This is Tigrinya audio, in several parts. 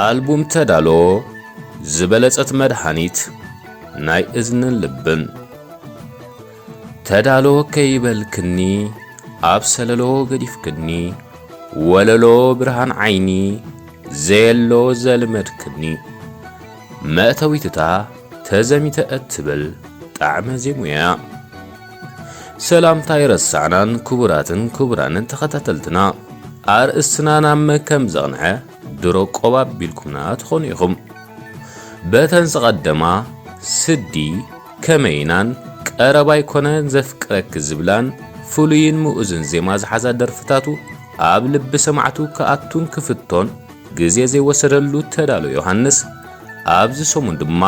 ኣልቡም ተዳሎ፣ ዝበለጸት መድሃኒት ናይ እዝንን ልብን። ተዳሎ ከይበልክኒ፣ ኣብ ሰለሎ ገዲፍክኒ፣ ወለሎ ብርሃን ዓይኒ፣ ዘየሎ ዘልመድክኒ። መእተዊትታ ተዘሚተ እትብል ጣዕመ ዜሙያ። ሰላምታ ኣይረሳዕናን ክቡራትን ክቡራንን ተኸታተልትና። ኣርእስትና ናብ መን ከም ዘቕንዐ ድሮ ቆብ ኣቢልኩምና ትኾኑ ኢኹም። በተን ዝቐደማ ስዲ፣ ከመይናን ቀረባ ኣይኮነን ዘፍቅረኪ ዝብላን ፍሉይን ምኡዝን ዜማ ዝሓዛ ደርፍታቱ ኣብ ልቢ ሰማዕቱ ክኣቱን ክፍቶን ግዜ ዘይወሰደሉ ተዳሎ ዮሃንስ፣ ኣብዚ ሰሙን ድማ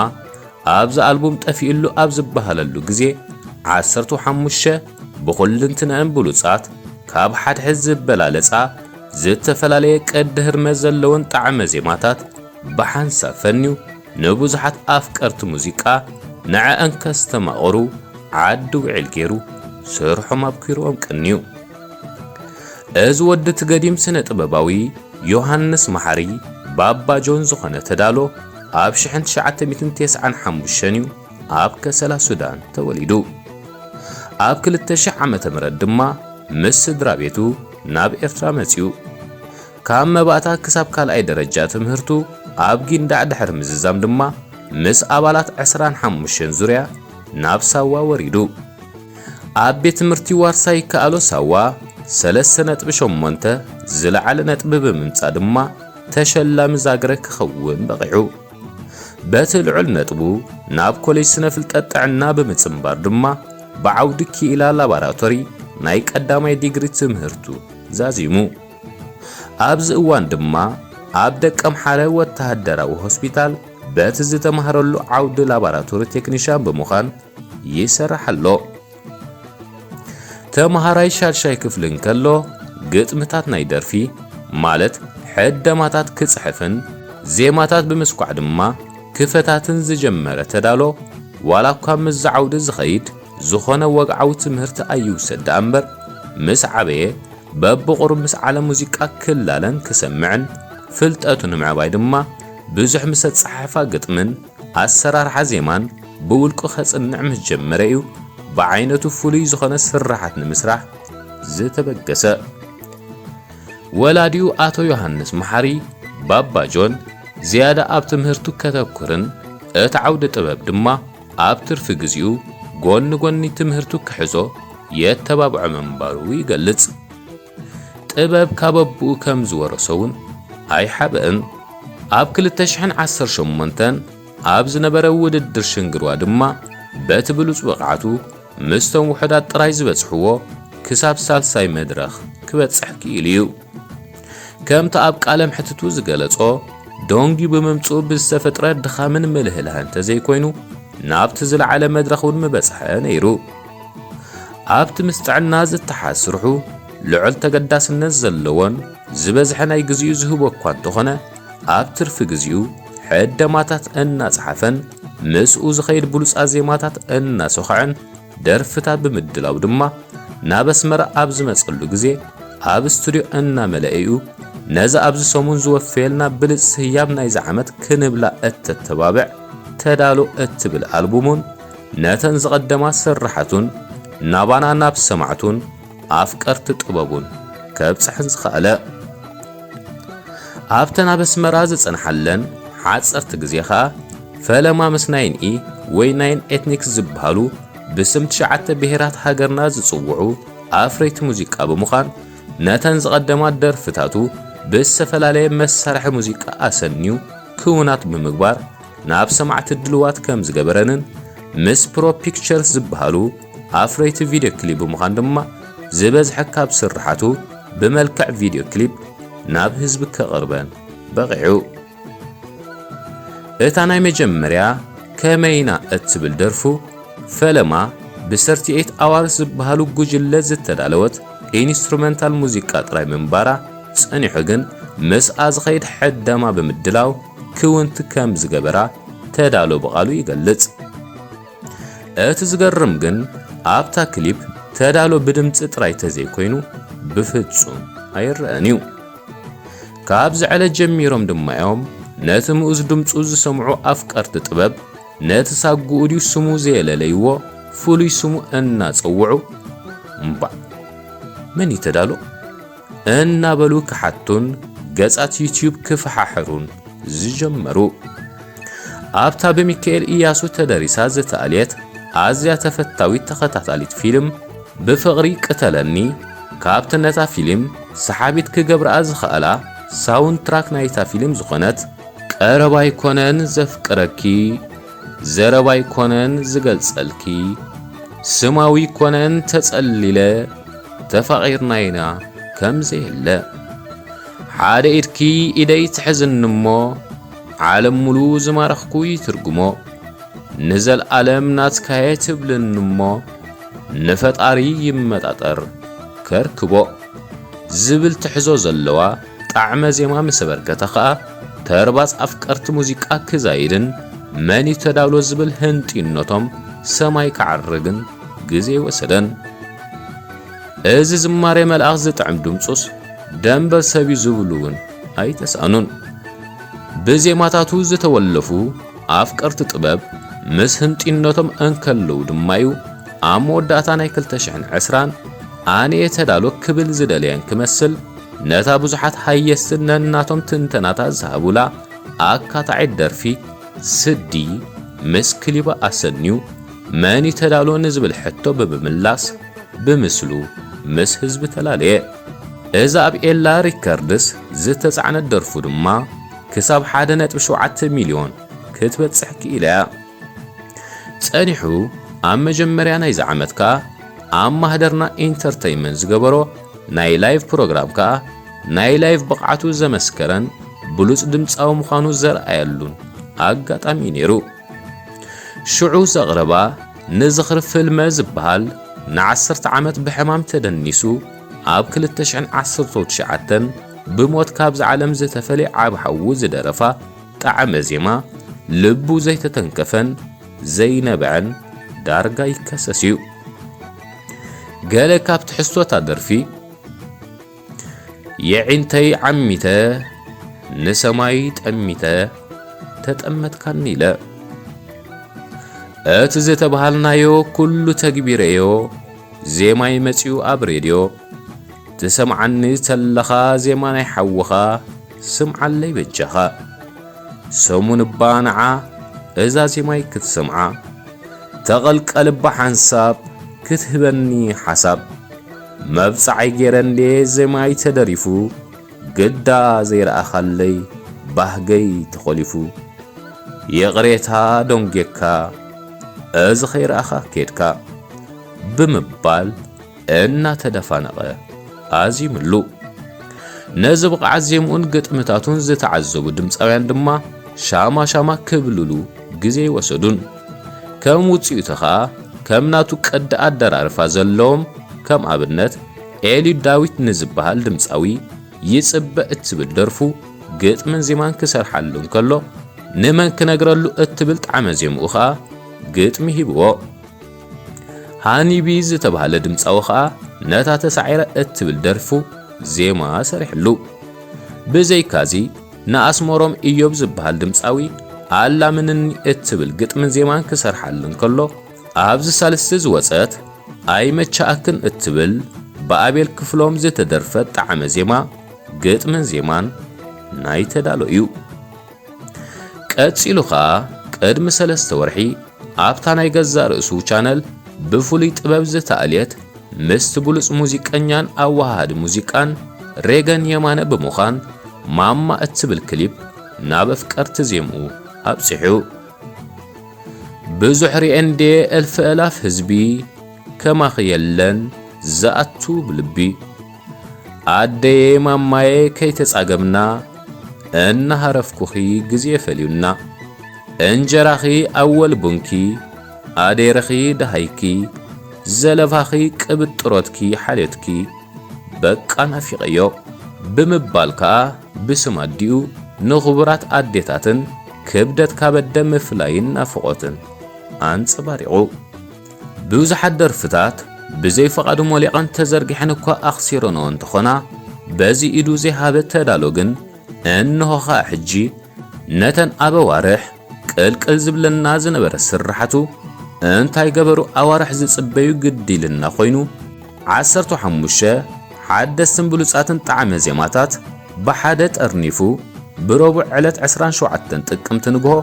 ኣብዚ ኣልቡም ጠፊእሉ ኣብ ዝበሃለሉ ግዜ ዓሰርተ ሓሙሽተ ብኹልንትንአን ብሉጻት ካብ ሓድሕድ ዝበላለጻ ዝተፈላለየ ቅዲ ህርመት ዘለወን ጣዕመ ዜማታት ብሓንሳብ ፈንዩ ንብዙሓት ኣፍቀርቲ ሙዚቃ ንዐአን ከስተማቕሩ ዓዲ ውዒል ገይሩ ስርሖም ኣብኪርዎም ቅንዩ። እዚ ወዲ እቲ ገዲም ስነ ጥበባዊ ዮሃንስ መሓሪ ባባ ጆን ዝኾነ ተዳሎ ኣብ ሽሕን ትሽዓተ ሚእትን ተስዓን ሓሙሽተን እዩ ኣብ ከሰላ ሱዳን ተወሊዱ። ኣብ ክልተ ሽሕ ዓመተ ምህረት ድማ ምስ ስድራ ቤቱ ናብ ኤርትራ መጺኡ። ካብ መባእታ ክሳብ ካልኣይ ደረጃ ትምህርቱ ኣብ ጊንዳዕ ድሕሪ ምዝዛም ድማ ምስ ኣባላት ዕስራን ሓሙሽተን ዙርያ ናብ ሳዋ ወሪዱ። ኣብ ቤት ትምህርቲ ዋርሳይ ይከኣሎ ሳዋ ሰለስተ ነጥቢ ሸሞንተ ዝለዓለ ነጥቢ ብምምጻእ ድማ ተሸላሚ ዛግረ ክኸውን በቒዑ። በቲ ልዑል ነጥቡ ናብ ኮሌጅ ስነ ፍልጠት ጥዕና ብምጽንባር ድማ ብዓውዲ ክኢላ ላባራቶሪ ናይ ቀዳማይ ዲግሪ ትምህርቱ ዛዚሙ። ኣብዚ እዋን ድማ ኣብ ደቀምሓረ ወተሃደራዊ ሆስፒታል በቲ ዝተማህረሉ ዓውዲ ላባራቶሪ ቴክኒሻን ብምዃን ይሰርሕ ኣሎ። ተማሃራይ ሻድሻይ ክፍሊ እንከሎ ግጥምታት ናይ ደርፊ ማለት ሕደማታት ክጽሕፍን ዜማታት ብምስኳዕ ድማ ክፈታትን ዝጀመረ ተዳሎ፣ ዋላ እኳ ምስዚ ዓውዲ ዝኸይድ ዝኾነ ወግዓዊ ትምህርቲ ኣይውሰድ ደኣ እምበር፣ ምስ ዓበየ በብቑሩብ ምስ ዓለም ሙዚቃ ክላለን ክሰምዕን ፍልጠቱ ንምዕባይ ድማ ብዙሕ ምስ ኣጸሓሕፋ ግጥምን ኣሰራርሓ ዜማን ብውልቁ ከጽንዕ ምስ ጀመረ እዩ ብዓይነቱ ፍሉይ ዝኾነ ስርሓት ንምስራሕ ዝተበገሰ። ወላዲኡ ኣቶ ዮሃንስ መሓሪ ባባ ጆን ዝያዳ ኣብ ትምህርቱ ከተኩርን እቲ ዓውዲ ጥበብ ድማ ኣብ ትርፊ ግዜኡ ጎኒ ጎኒ ትምህርቱ ክሕዞ የተባብዖ ምንባሩ ይገልጽ። ጥበብ ካብ ኣቦኡ ከም ዝወረሶ እውን ኣይሓብእን። ኣብ ክልተ ሽሕን ዓሰርተ ሸሞንተን ኣብ ዝነበረ ውድድር ሽንግርዋ ድማ በቲ ብሉጽ ብቕዓቱ ምስቶም ውሑዳት ጥራይ ዝበጽሕዎ ክሳብ ሳልሳይ መድረኽ ክበጽሕ ክኢሉ እዩ። ከምቲ ኣብ ቃለ ምሕትቱ ዝገለጾ፣ ዶንጊ ብምምጽኡ ብዝተፈጥረ ድኻምን ምልህልሃን እንተዘይኮይኑ ናብቲ ዝለዓለ መድረኽ እውን ምበጽሐ ነይሩ። ኣብቲ ምስ ጥዕና ዝተሓዝ ስርሑ ልዑል ተገዳስነት ዘለዎን ዝበዝሐ ናይ ግዜኡ ዝህቦ እኳ እንተኾነ፣ ኣብ ትርፊ ግዜኡ ሕደማታት እናጸሓፈን ምስኡ ዝኸይድ ብሉጻት ዜማታት እናሰኹዐን ደርፍታት ብምድላው ድማ ናብ ኣስመራ ኣብ ዝመጸሉ ግዜ ኣብ ስቱድዮ እናመለአ እዩ ነዚ ኣብዚ ሰሙን ዝወፈየልና ብልጽቲ ህያብ ናይዚ ዓመት ክንብላ እተተባብዕ ተዳሎ እትብል ኣልቡሙን ነተን ዝቐደማ ስርሓቱን ናባና ናብ ሰማዕቱን ኣፍቀርቲ ጥበቡን ከብጽሐን ዝኸኣለ። ኣብተን ኣብ ኣስመራ ዝጸንሓለን ሓጸርቲ ግዜ ኸኣ ፈለማ ምስ ናይን ኢ ወይ ናይን ኤትኒክስ ዝበሃሉ ብስም ትሽዓተ ብሄራት ሃገርና ዝጽውዑ ኣፍረይቲ ሙዚቃ ብምዃን ነተን ዝቐደማ ደርፍታቱ ብዝተፈላለየ መሳርሒ ሙዚቃ ኣሰንዩ ክውናት ብምግባር ናብ ሰማዕቲ ድልዋት ከም ዝገበረንን ምስ ፕሮ ፒክቸርስ ዝበሃሉ ኣፍረይቲ ቪድዮ ክሊፕ ብምዃን ድማ ዝበዝሐ ካብ ስርሓቱ ብመልክዕ ቪድዮ ክሊፕ ናብ ህዝቢ ከቕርበን በቒዑ። እታ ናይ መጀመርያ ከመይና እትብል ደርፉ ፈለማ ብ ሰርትኤይት ኣዋርስ ዝበሃሉ ጉጅለ ዝተዳለወት ኢንስትሩመንታል ሙዚቃ ጥራይ ምንባራ ጸኒሑ ግን ምስኣ ዝኸይድ ሕደማ ብምድላው ክውንቲ ከም ዝገበራ ተዳሎ ብቓሉ ይገልጽ። እቲ ዝገርም ግን ኣብታ ክሊፕ ተዳሎ ብድምጺ ጥራይ ተዘይኮይኑ ብፍጹም ኣይረኣን እዩ። ካብ ዝዕለት ጀሚሮም ድማ እዮም ነቲ ምኡዝ ድምጹ ዝሰምዑ ኣፍቀርቲ ጥበብ ነቲ ሳጉኡ ድዩ ስሙ ዘየለለይዎ ፍሉይ ስሙ እናጸውዑ፣ እምባዕ መን እዩ ተዳሎ እናበሉ ክሓቱን ገጻት ዩትዩብ ክፈሓሕሩን ዝጀመሩ። ኣብታ ብሚካኤል ኢያሱ ተደሪሳ ዝተኣልየት ኣዝያ ተፈታዊት ተኸታታሊት ፊልም ብፍቕሪ ቅተለኒ፣ ካብቲ ነታ ፊልም ሰሓቢት ክገብርኣ ዝኸኣላ ሳውንድ ትራክ ናይታ ፊልም ዝኾነት ቀረባ ኣይኮነን ዘፍቅረኪ፣ ዘረባ ኣይኮነን ዝገልጸልኪ፣ ስማዊ ኣይኮነን ተጸሊለ፣ ተፋቒርና ኢና ከም ዘየለ። ሓደ ኢድኪ ኢደይ ትሕዝኒ እሞ፣ ዓለም ሙሉ ዝማረኽኩ ይትርጉሞ። ንዘልኣለም ናትካየ ትብልኒ እሞ፣ ንፈጣሪ ይመጣጠር ከርክቦ። ዝብል ትሕዞ ዘለዋ ጣዕመ ዜማ ምስ ኣበርከተ ኸኣ፣ ተርባጽ ኣፍቀርቲ ሙዚቃ ክዛይድን መን እዩ ተዳሎ ዝብል ህንጢነቶም ሰማይ ክዓርግን ግዜ ኣይወሰደን። እዚ ዝማሬ መልኣኽ ዝጥዕም ድምጹስ ደንበ ሰብ እዩ ዝብሉ እውን ኣይተሳእኑን። ብዜማታቱ ዝተወለፉ ኣፍቀርቲ ጥበብ ምስ ህንጢነቶም እንከለዉ ድማ እዩ ኣብ መወዳእታ ናይ ክልተ ሽሕን ዕስራን ኣነየ ተዳሎ ክብል ዝደለየን ክመስል፣ ነታ ብዙሓት ሃየስትን ነናቶም ትንተናታት ዝሃቡላ ኣካታዒት ደርፊ ስዲ ምስ ክሊባ ኣሰንዩ መን እዩ ተዳሎ ንዝብል ሕቶ ብምምላስ ብምስሉ ምስ ህዝቢ ተላለየ። እዛ ኣብ ኤላ ሪከርድስ ዝተጻዕነት ደርፉ ድማ ክሳብ ሓደ ነጥቢ ሸውዓተ ሚልዮን ክትበጽሕ ክኢላ እያ። ጸኒሑ ኣብ መጀመርያ ናይዚ ዓመት ከኣ ኣብ ማህደርና ኢንተርተይመንት ዝገበሮ ናይ ላይቭ ፕሮግራም ከኣ ናይ ላይቭ ብቕዓቱ ዘመስከረን ብሉጽ ድምጻዊ ምዃኑ ዘርኣየሉን ኣጋጣሚ እዩ ነይሩ። ሽዑ ዘቕረባ ንዝኽሪ ፍልመ ዝበሃል ንዓሰርተ ዓመት ብሕማም ተደኒሱ ኣብ ክልተ ሽሕን ዓሰርተ ትሽዓተን ብሞት ካብዚ ዓለም ዝተፈልየ ዓቢ ሓዉ ዝደረፋ ጣዕመ ዜማ ልቡ ዘይተተንከፈን ዘይነበዐን ዳርጋ ይከሰስ እዩ። ገለ ካብ ትሕዝቶታ ደርፊ የዒንተይ ዓሚተ ንሰማይ ጠሚተ ተጠመትካኒ ኢለ። እቲ ዝተባሃልናዮ ኩሉ ተግቢረዮ፣ ዜማይ መጺኡ ኣብ ሬድዮ። ትሰምዓኒ ተለኻ ዜማ ናይ ሓውኻ፣ ስምዓለይ በጃኻ። ሰሙን እባ ንዓ እዛ ዜማይ ክትሰምዓ፣ ተቐልቀል እባ ሓንሳብ ክትህበኒ ሓሳብ። መብጽዓይ ገይረ እንዴ ዜማይ ተደሪፉ፣ ግዳ ዘይረኣኻለይ ባህገይ ተኾሊፉ። ይቕሬታ ደንጌካ፣ እዚ ከይረኣኻ ኬድካ ብምባል እናተደፋነቐ ኣዚምሉ። ነዚ ብቕዓት ዜምኡን ግጥምታቱን ዝተዓዘቡ ድምጻውያን ድማ ሻማ ሻማ ክብልሉ ግዜ ኣይወሰዱን። ከም ውጽኢቱ ኸኣ ከም ናቱ ቅዲ ኣደራርፋ ዘለዎም፣ ከም ኣብነት ኤልዩ ዳዊት ንዝበሃል ድምጻዊ ይጽበ እትብል ደርፉ ግጥምን ዜማን ክሰርሓሉ እንከሎ፣ ንመን ክነግረሉ እትብል ጣዕመ ዜምኡ ኸኣ ግጥሚ ሂብዎ። ሃኒቢ ዝተባህለ ድምጻዊ ኸኣ ነታ ተሳዒረ እትብል ደርፉ ዜማ ሰሪሕሉ። ብዘይካዚ ንኣስመሮም ኢዮብ ዝበሃል ድምጻዊ ኣላምንኒ እትብል ግጥምን ዜማን ክሰርሓሉ እንከሎ፣ ኣብዚ ሳልስቲ ዝወጸት ኣይመቻኣክን እትብል ብኣቤል ክፍሎም ዝተደርፈት ጣዕመ ዜማ ግጥምን ዜማን ናይ ተዳሎ እዩ። ቀጺሉ ኸኣ ቅድሚ ሰለስተ ወርሒ ኣብታ ናይ ገዛእ ርእሱ ቻነል ብፍሉይ ጥበብ ዝተኣልየት ምስቲ ብሉጽ ሙዚቀኛን ኣወሃሃዲ ሙዚቃን ሬገን የማነ ብምዃን ማማ እትብል ክሊፕ ናብ ኣፍቀርቲ ዜምኡ ኣብጺሑ። ብዙሕ ሪኤ እንዴ እልፊ እላፍ ህዝቢ ከማኺ የለን ዝኣቱ ብልቢ። ኣደየ ማማየ ከይተጻገምና እናሃረፍኩኺ ግዜ ፈልዩና። እንጀራኺ ኣወል ቡንኪ ኣዴርኺ ደሃይኪ ዘለፋኺ ቅብጥሮትኪ ሓልዮትኪ በቃ ናፊቐዮ ብምባል ከኣ ብስም ኣዲኡ ንኽቡራት ኣዴታትን ክብደት ካብ ኣደ ምፍላይን ናፍቖትን ኣንጸባሪቑ። ብዙሓት ደርፍታት ብዘይ ፍቓዱ ሞሊቐን ተዘርጊሐን እኳ ኣኽሲረንኦ እንተኾና፣ በዚ ኢዱ ዘይሃበ ተዳሎ ግን እንሆ ኸኣ ሕጂ ነተን ኣብ ኣዋርሕ ቅልቅል ዝብለና ዝነበረ ስርሓቱ እንታይ ገበሩ ኣዋርሕ ዝጽበዩ ግዲ ኢልና ኮይኑ፣ ዓሰርተ ሓሙሽተ ሓደስትን ብሉጻትን ጣዕመ ዜማታት ብሓደ ጠርኒፉ ብረቡዕ ዕለት ዕስራን ሸውዓተን ጥቅምቲ ንግሆ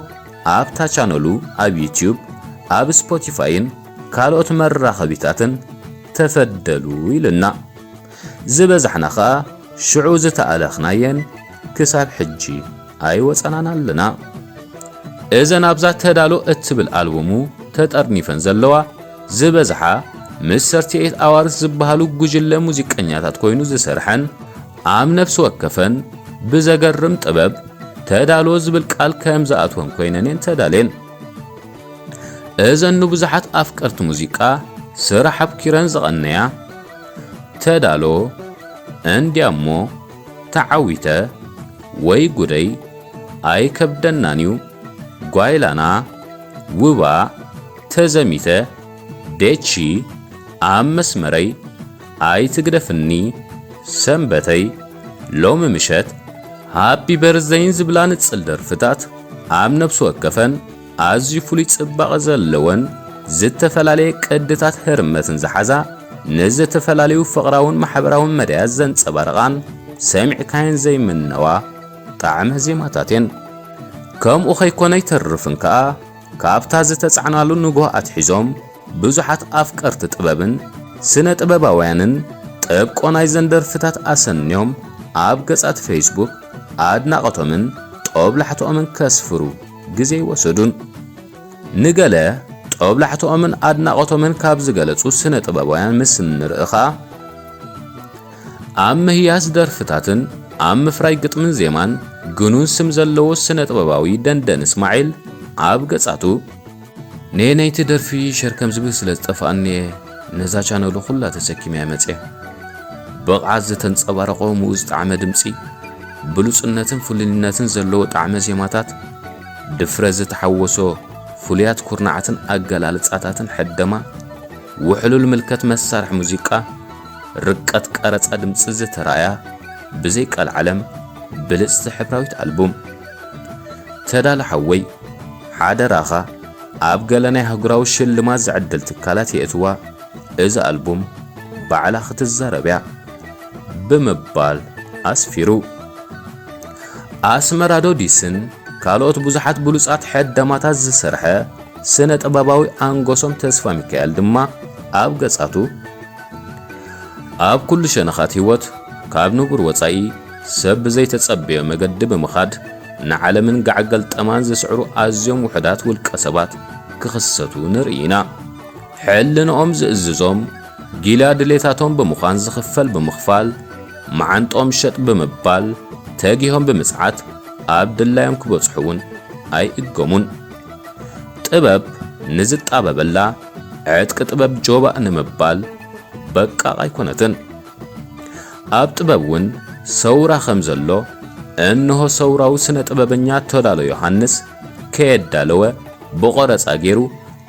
ኣብታ ቻነሉ ኣብ ዩትዩብ፣ ኣብ ስፖቲፋይን ካልኦት መራኸቢታትን ተፈደሉ ኢልና። ዝበዛሕና ኸኣ ሽዑ ዝተኣለኽናየን ክሳብ ሕጂ ኣይወጸናን ኣለና። እዘን ኣብዛ ተዳሎ እትብል ኣልቡሙ ተጠርኒፈን ዘለዋ ዝበዝሓ ምስ ሰርቲኤት ኣዋርስ ዝበሃሉ ጉጅለ ሙዚቀኛታት ኮይኑ ዝሰርሐን ኣብ ነፍሲ ወከፈን ብዘገርም ጥበብ ተዳሎ ዝብል ቃል ከም ዝኣትወን ኮይነን እየን ተዳልየን። እዘን ንብዙሓት ኣፍቀርቲ ሙዚቃ ስራሕ ኣብኪረን ዝቐነያ ተዳሎ፣ እንድያሞ፣ ተዓዊተ፣ ወይ ጉደይ፣ ኣይከብደናን'ዩ፣ ጓይላና፣ ውባእ፣ ተዘሚተ፣ ዴቺ፣ ኣብ መስመረይ፣ ኣይትግደፍኒ፣ ሰንበተይ፣ ሎሚ ምሸት፣ ሃፒ በርዝደይን ዝብላ ንጽል ደርፍታት ኣብ ነፍሲ ወከፈን ኣዝዩ ፍሉይ ጽባቐ ዘለወን ዝተፈላለየ ቅድታት ህርመትን ዝሓዛ ንዝተፈላለዩ ፍቕራውን ማሕበራውን መዳያት ዘንጸባርቓን ሰሚዕካየን ዘይምነዋ ጣዕመ ዜማታት እየን። ከምኡ ከይኮነ ኣይተርፍን ከኣ ካብታ ዝተጻዕናሉ ንግሆ ኣትሒዞም ብዙሓት ኣፍቀርቲ ጥበብን ስነ ጥበባውያንን ጥብቆ ናይዘን ደርፍታት ኣሰንዮም ኣብ ገጻት ፌስቡክ ኣድናቖቶምን ጦብላሕትኦምን ከስፍሩ ግዜ ኣይወሰዱን። ንገለ ጦብላሕትኦምን ኣድናቖቶምን ካብ ዝገለጹ ስነ ጥበባውያን ምስ እንርኢ ኸኣ፣ ኣብ ምህያስ ደርፍታትን ኣብ ምፍራይ ግጥምን ዜማን ግኑን ስም ዘለዎ ስነ ጥበባዊ ደንደን እስማዒል ኣብ ገጻቱ፣ "ነየነይቲ ደርፊ ሸር ከም ዝብል ስለ ዝጠፍኣኒ እየ ነዛ ቻነሉ ኩላ ተሰኪመያ መጽየ። ብቕዓት ዝተንጸባረቖ ምኡዝ ጣዕመ ድምጺ፣ ብሉጽነትን ፍሉይነትን ዘለዎ ጣዕመ ዜማታት፣ ድፍረት ዝተሓወሶ ፍሉያት ኩርናዓትን ኣገላልጻታትን ሕደማ፣ ውሕሉል ምልከት መሳርሒ ሙዚቃ፣ ርቀት ቀረጻ ድምጺ ዝተራእያ ብዘይ ቀልዓለም ብልጽቲ ሕብራዊት ኣልቡም። ተዳለ ሓወይ፣ ሓደራኻ ኣብ ገለ ናይ ኣህጉራዊ ሽልማት ዝዕድል ትካላት የእትዋ፣ እዛ ኣልቡም ባዕላ ክትዛረብ እያ" ብምባል ኣስፊሩ። ኣስመራዶ ዲስን ካልኦት ብዙሓት ብሉጻት ሕደማታት ዝሰርሐ ስነ ጥበባዊ ኣንጎሶም ተስፋሚካኤል ድማ ኣብ ገጻቱ፣ ኣብ ኩሉ ሸነኻት ህይወት ካብ ንቡር ወጻኢ ሰብ ብዘይተጸበዮ መገዲ ብምኻድ ንዓለምን ጋዕ ገልጠማን ዝስዕሩ ኣዝዮም ውሑዳት ውልቀ ሰባት ክኽሰቱ ንርኢ ኢና። ሕልንኦም ዝእዝዞም ጊላ ድሌታቶም ብምዃን ዝኽፈል ብምኽፋል፣ መዓንጥኦም ሸጥ ብምባል፣ ተጊሆም ብምጽዓት ኣብ ድላዮም ክበጽሑ እውን ኣይእገሙን። ጥበብ ንዝጣበበላ ዕጥቂ ጥበብ ጆባእ ንምባል በቃቕ ኣይኮነትን። ኣብ ጥበብ እውን ሰውራ ከም ዘሎ እንሆ ሰውራዊ ስነ ጥበበኛ ተዳሎ ዮሃንስ ከየዳለወ ብቆረጻ ገይሩ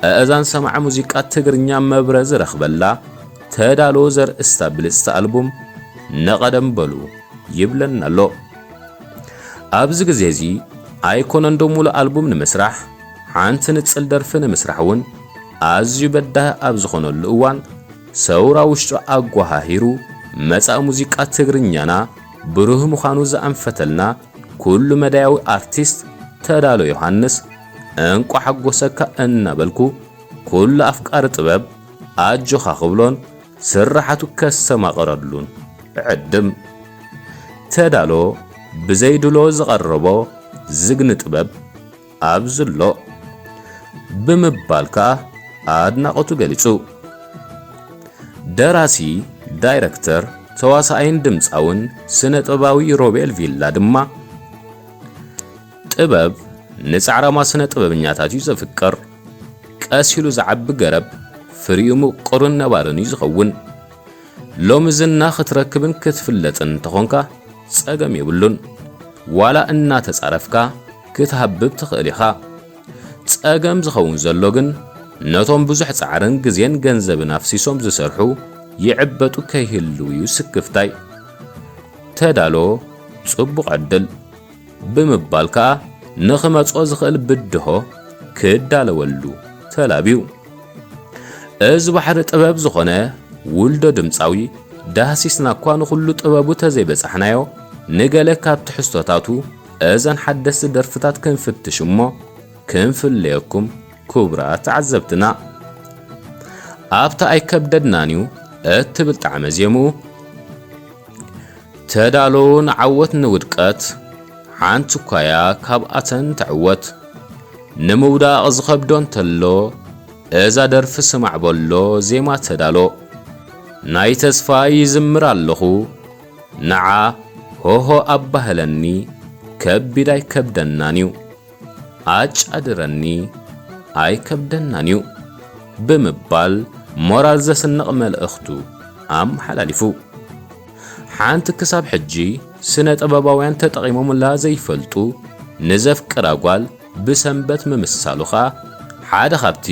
ኣእዛን ሰማዒ ሙዚቃ ትግርኛ መብረ ዝረኽበላ ተዳሎ ዘርእስታ ብልጽቲ ኣልቡም ነቐደም በሉ ይብለና ኣሎ። ኣብዚ ግዜ እዚ ኣይኮነን ዶ ሙሉእ ኣልቡም ንምስራሕ፣ ሓንቲ ንጽል ደርፊ ንምስራሕ እውን ኣዝዩ በዳሂ ኣብ ዝኾነሉ እዋን፣ ሰውራ ውሽጡ ኣጓሃሂሩ መጻኢ ሙዚቃ ትግርኛና ብሩህ ምዃኑ ዘኣንፈተልና ኩሉ መዳያዊ ኣርቲስት ተዳሎ ዮሃንስ፣ እንቋዕ ሓጎሰካ እናበልኩ፣ ኩሉ ኣፍቃሪ ጥበብ ኣጆኻ ክብሎን ስርሓቱ ከስተማቕረሉን እዕድም። ተዳሎ ብዘይድሎ ዝቐረቦ ዝግኒ ጥበብ ኣብዚ ኣሎ ብምባል ከኣ ኣድናቖቱ ገሊጹ። ደራሲ፣ ዳይረክተር፣ ተዋሳኣይን ድምጻውን ስነ ጥበባዊ ሮቤል ቪላ ድማ፣ "ጥበብ ንጻዕራማ ስነ ጥበበኛታት እዩ ዘፍቅር። ቀስ ኢሉ ዝዓቢ ገረብ ፍሪኡ ምቁርን ነባርን እዩ ዝኸውን። ሎሚ ዝና ክትረክብን ክትፍለጥን እንተኾንካ ጸገም የብሉን። ዋላ እናተጻረፍካ ክትሃብብ ትኽእል ኢኻ። ጸገም ዝኸውን ዘሎ ግን ነቶም ብዙሕ ጻዕርን ግዜን ገንዘብን ኣፍሲሶም ዝሰርሑ ይዕበጡ ከይህልው እዩ ስክፍታይ። ተዳሎ፣ ጽቡቕ ዕድል ብምባል ከኣ ንኽመጾ ዝኽእል ብድሆ ክዳለወሉ ተላብዩ። እዚ ባሕሪ ጥበብ ዝኾነ ውልዶ ድምጻዊ ዳህሲስና እኳ ንኹሉ ጥበቡ ተዘይበጻሕናዮ፣ ንገለ ካብ ትሕዝቶታቱ እዘን ሓደስቲ ደርፍታት ክንፍትሽ እሞ ክንፍለየኩም ክቡራት ተዓዘብትና። ኣብታ ኣይከብደድናን እዩ እትብል ጣዕመ ዜምኡ፣ ተዳሎ ንዓወት ንውድቀት ሓንቲ እኳያ ካብኣተን ትዕወት። ንምውዳቕ ዝኸብዶ እንተሎ እዛ ደርፊ ስማዕ በሎ ዜማ ተዳሎ። ናይ ተስፋ ይዝምር ኣለኹ ንዓ ሆሆ ኣባህለኒ ከቢድ ኣይከብደናን እዩ። ኣጫድረኒ ኣይከብደናን እዩ ብምባል ሞራል ዘስንቕ መልእኽቱ ኣመሓላሊፉ። ሓንቲ ክሳብ ሕጂ ስነ ጥበባውያን ተጠቒሞምላ ዘይፈልጡ ንዘፍቅራ ጓል ብሰንበት ምምሳሉ ኸኣ ሓደ ካብቲ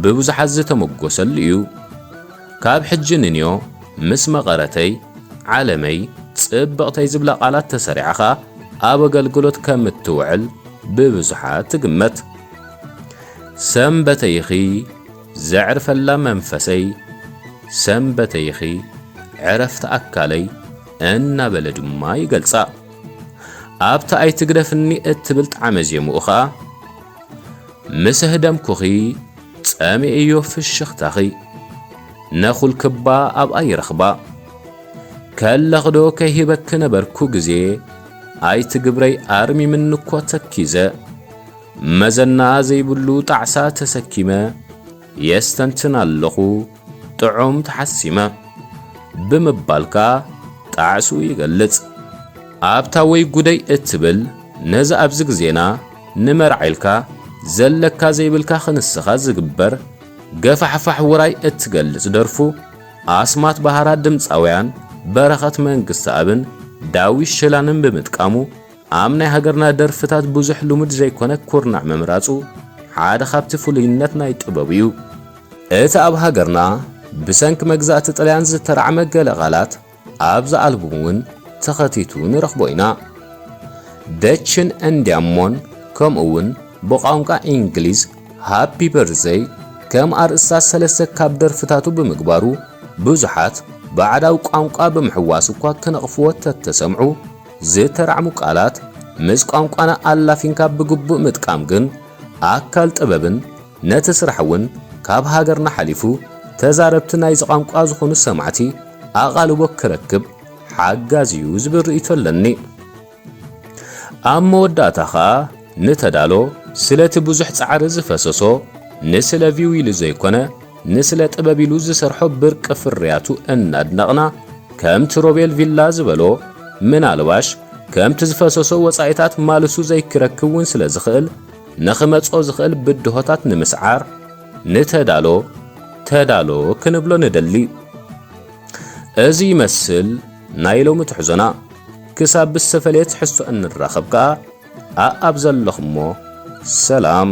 ብብዙሓት ዝተመጎሰሉ እዩ። ካብ ሕጂ ንንዮ ምስ መቐረተይ፣ ዓለመይ፣ ጽብቕተይ ዝብላ ቃላት ተሰሪዓ ኸኣ ኣብ ኣገልግሎት ከም እትውዕል ብብዙሓት ትግመት። ሰንበተይኺ ዘዕርፈላ መንፈሰይ፣ ሰንበተይኺ ዕረፍቲ ኣካለይ እናበለ ድማ ይገልጻ። ኣብቲ ኣይትግደፍኒ እትብል ጣዕመ ዜምኡ ኸኣ፣ ምስ ህደምኩኺ ጸሚኤዮ ፍሽኽታኺ፣ ነኹልክባ ኣብኣ ይረኽባ። ከለኽዶ ከይህበኪ ነበርኩ ግዜ፣ ኣይትግብረይ ኣርሚምኒ እኮ ተኪዘ። መዘና ዘይብሉ ጣዕሳ ተሰኪመ፣ የስተንትን ኣለኹ ጥዑም ተሓሲመ። ብምባልካ ጣዕስኡ ይገልጽ። ኣብታ ወይ ጉደይ እትብል ነዚ ኣብዚ ግዜና ንመርዓ ኢልካ ዘለካ ዘይብልካ ክንስኻ ዝግበር ገፋሕፋሕ ውራይ እትገልጽ ደርፉ፣ ኣስማት ባህራ ድምጻውያን በረኸት መንግስተኣብን ዳዊት ሽላንን ብምጥቃሙ፣ ኣብ ናይ ሃገርና ደርፍታት ብዙሕ ልሙድ ዘይኮነ ኩርናዕ ምምራጹ ሓደ ካብቲ ፍሉይነት ናይ ጥበቡ እዩ። እቲ ኣብ ሃገርና ብሰንኪ መግዛእቲ ጥልያን ዝተራዕመ ገለ ቃላት ኣብዚ ኣልቡም እውን ተኸቲቱ ንረኽቦ ኢና። ደችን እንድያሞን ከምኡ እውን ብቋንቋ እንግሊዝ ሃፒ በርዘይ ከም ኣርእስታት ሰለስተ ካብ ደርፍታቱ ብምግባሩ ብዙሓት ባዕዳዊ ቋንቋ ብምሕዋስ እኳ ክነቕፍዎ ተተሰምዑ ዝተራዕሙ ቃላት ምስ ቋንቋና ኣላፊንካ ብግቡእ ምጥቃም ግን ኣካል ጥበብን ነቲ ስራሕ እውን ካብ ሃገርና ሓሊፉ ተዛረብቲ ናይዚ ቋንቋ ዝኾኑ ሰማዕቲ ኣቓልቦ ክረክብ ሓጋዚ እዩ ዝብል ርእይቶ ኣለኒ። ኣብ መወዳእታ ኸኣ ንተዳሎ ስለቲ ብዙሕ ጻዕሪ ዝፈሰሶ ንስለ ቪው ኢሉ ዘይኮነ ንስለ ጥበብ ኢሉ ዝሰርሖ ብርቂ ፍርያቱ እናድነቕና ከምቲ ሮቤል ቪላ ዝበሎ ምናልባሽ ከምቲ ዝፈሰሶ ወጻኢታት ማልሱ ዘይክረክብ እውን ስለ ዝኽእል ንኽመጾ ዝኽእል ብድሆታት ንምስዓር ንተዳሎ ተዳሎ ክንብሎ ንደሊ። እዚ ይመስል ናይ ሎሚ ትሕዞና። ክሳብ ብዝተፈለየ ትሕዝቶ እንራኸብ ከኣ ኣኣብ ዘለኹሞ ሰላም።